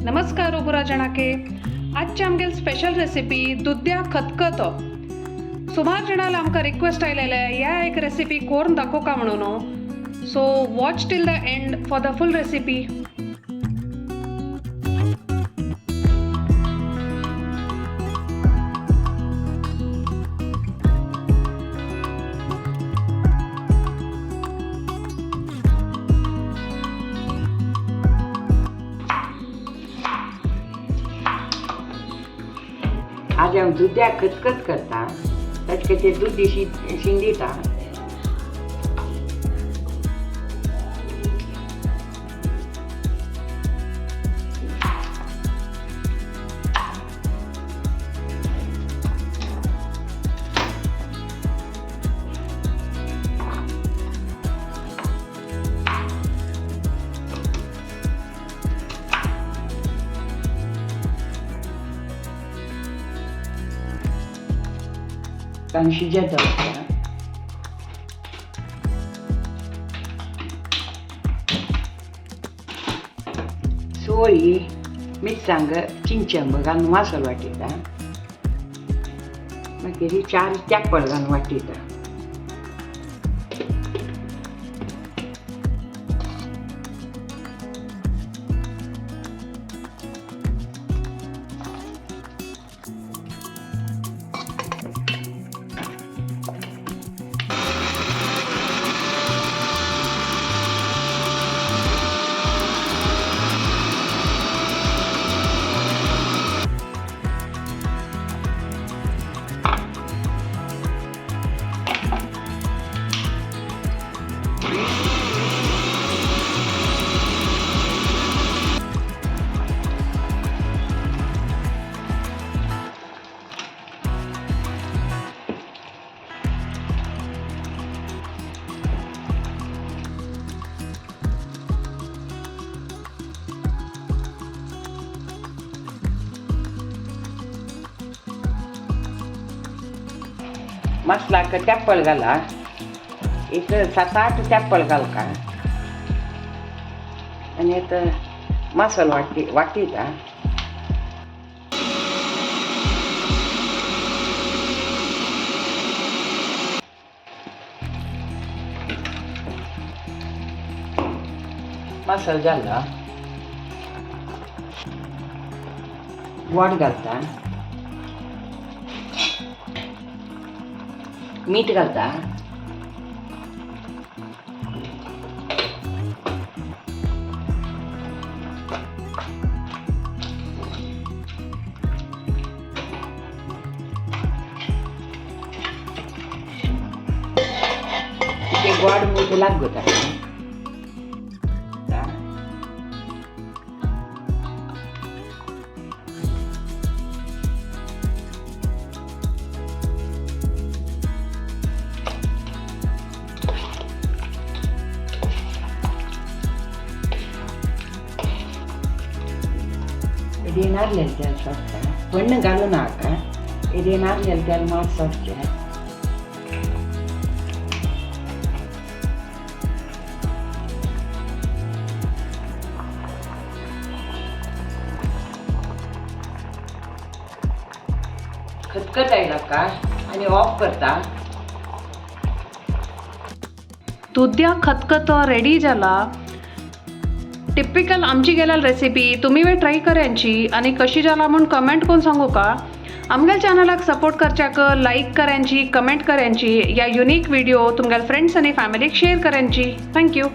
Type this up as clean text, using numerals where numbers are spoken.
नमस्कार पुरा जणाके। आजची आमगेल स्पेशल रेसिपी दुध्या खतखत। सुमार जणाला आमकां रिक्वेस्ट आयलेले ह्या एक रेसिपी कोरून दाखोव का म्हणून। So watch till the end for the full recipe. आज हांव दुद्या खतखत करता, ताचे खातीर दुदी शिंदिता। आनी शिजत दवरता। सोळी मिरसांग चिंचंब घालून मासोल वाटिता, मागीर 4 तेंपळ घालून वाटिता। मसलाक तेंपळ घाला, एक 7-8 तेंपळ घाल का आनी आतां मसालो वाटिता। मसालो जाला, गोड घालता, मीठ घालता, ते गोड मीठ लागता। इदें नारलें तेल सोडटा, पण्ण घालूं नाका, इदें नारलें तेल मात सोडचें। खतखत आयला का आनी ऑफ करता। दुध्या खतखत रेडी जाला। टिपिकल आमची गेल्याल रेसिपी तुम्ही वे ट्राय करायची आणि कशी जाला म्हणून कमेंट करून सांगू का। आमगेल चॅनलाक सपोर्ट करच्याक लाईक करायची, कमेंट करायची, या युनिक व्हिडिओ तुमगेल फ्रेंड्स आणि फॅमिलीक शेअर करायची। Thank you.